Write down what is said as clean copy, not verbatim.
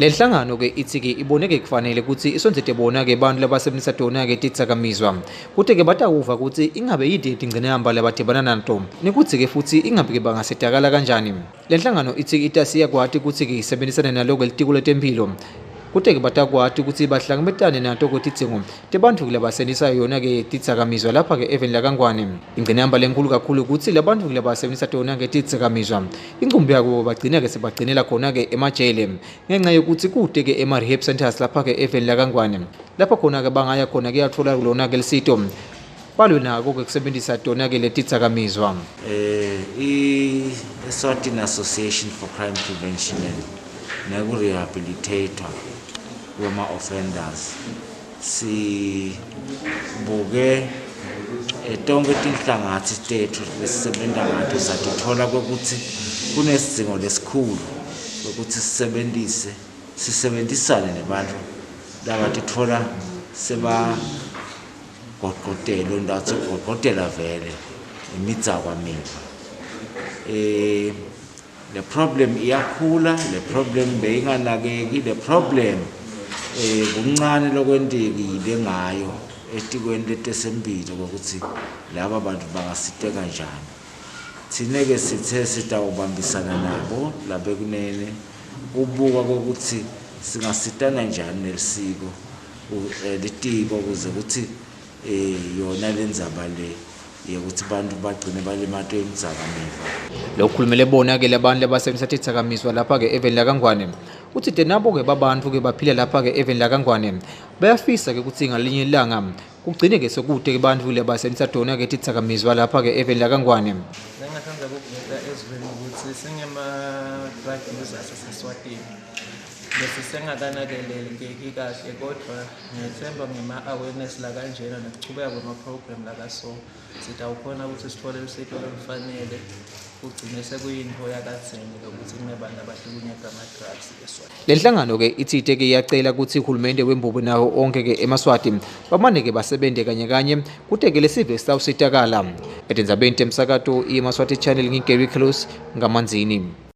Le nhlangano-ke itsi-ke ibone-ke kufanele kutsi isondzete bona-ke bantfu labasebentisa tona-ke tidzakamizwa kute-ke batawuva kutsi ingabe yini tingcinamba labadibana nato nekutsi-ke futsi ingabe-ke bangasetakala kanjani. Le nhlangano itsi itasiyakwati kutsi-ke isebenzisane nalo-ke litiko letemphilo kute-ke batakwati kutsi bahlangabetane nato-ke tidzingo tebantfu labasebenzisa yona-ke tidzakamizwa lapha-ke eveni lakaNgwane. Ingcinamba lenkulu kakhulu kutsi labantfu labasebenzisa tona-ke tidzakamizwa incumbi yabo bagcina-ke sebagcinela khona-ke emajele ngenxa yokuthi kude-ke ema-rehab centers lapha-ke eveni lakaNgwane lapha khona-ke bangaya khona kuyatfola lona-ke lisito balwe nako-ke kusebenzisa tona-ke letidzakamizwa. I-Eswatini Association for Crime Prevention and nekurehabilitatwa kwema-offenders sibuke tonke tinhlangatsi tetfu lesisebenta ngato satithola kwekutsi kunesidzingo lesikhulu kwekutsi sisebentise sisebentisane nebantfu labatitfola sebagoqotelwe ndatsi ugoqotela vele imidzakwamiva. Le problem iyakhula, le problem beyinganakeki, le problem kuncane lokwentekile ngayo etikweni letesempilo kwekutsi laba bantu bangasiteka njani. Thine-ke sithe sitawubambisana nabo labekunene kubuka kwekutsi singasitana njani nelisiko litiko kuze kutsi yona lendzaba le yekutsi bantfu bagcine balimatwe imidzakamiva. Lokhulumele bona-ke labantu labasebenzisa tidzakamizwa lapha-ke eveni lakaNgwane utsi nabo-ke babantfu-ke baphila lapha-ke eveni lakaNgwane bayafisa-ke kutsi ngalinye ilanga kugcine-ke sekute-ke bantfu labasebenzisa tona-ke tidzakamizwa lapha-ke eveni lakaNgwane. Lengathanda ukuveta ezweni ukuthi singema-drug users aseSwatini bese sengakanakeleleki kahle, kodvwa ngiyethemba ngema-awareness lakanjena nekuchubeka kwema-program lakaso sitawukhona ukuthi sithole lusito lolufanele kugcine sekuyintfo yakadzeni lokuthi kunebantu abahlukunyetwa ama-drugs eSwatini. Le nhlangano-ke itsite-ke iyacela kutsi hulumende wembubo nawo onke-ke emaSwati bamane-ke basebente kanye kanye kute-ke lesive sitawusitakala. Etindzabeni temsakato iMaswati Channel ngiGary Carlos ngaManzini.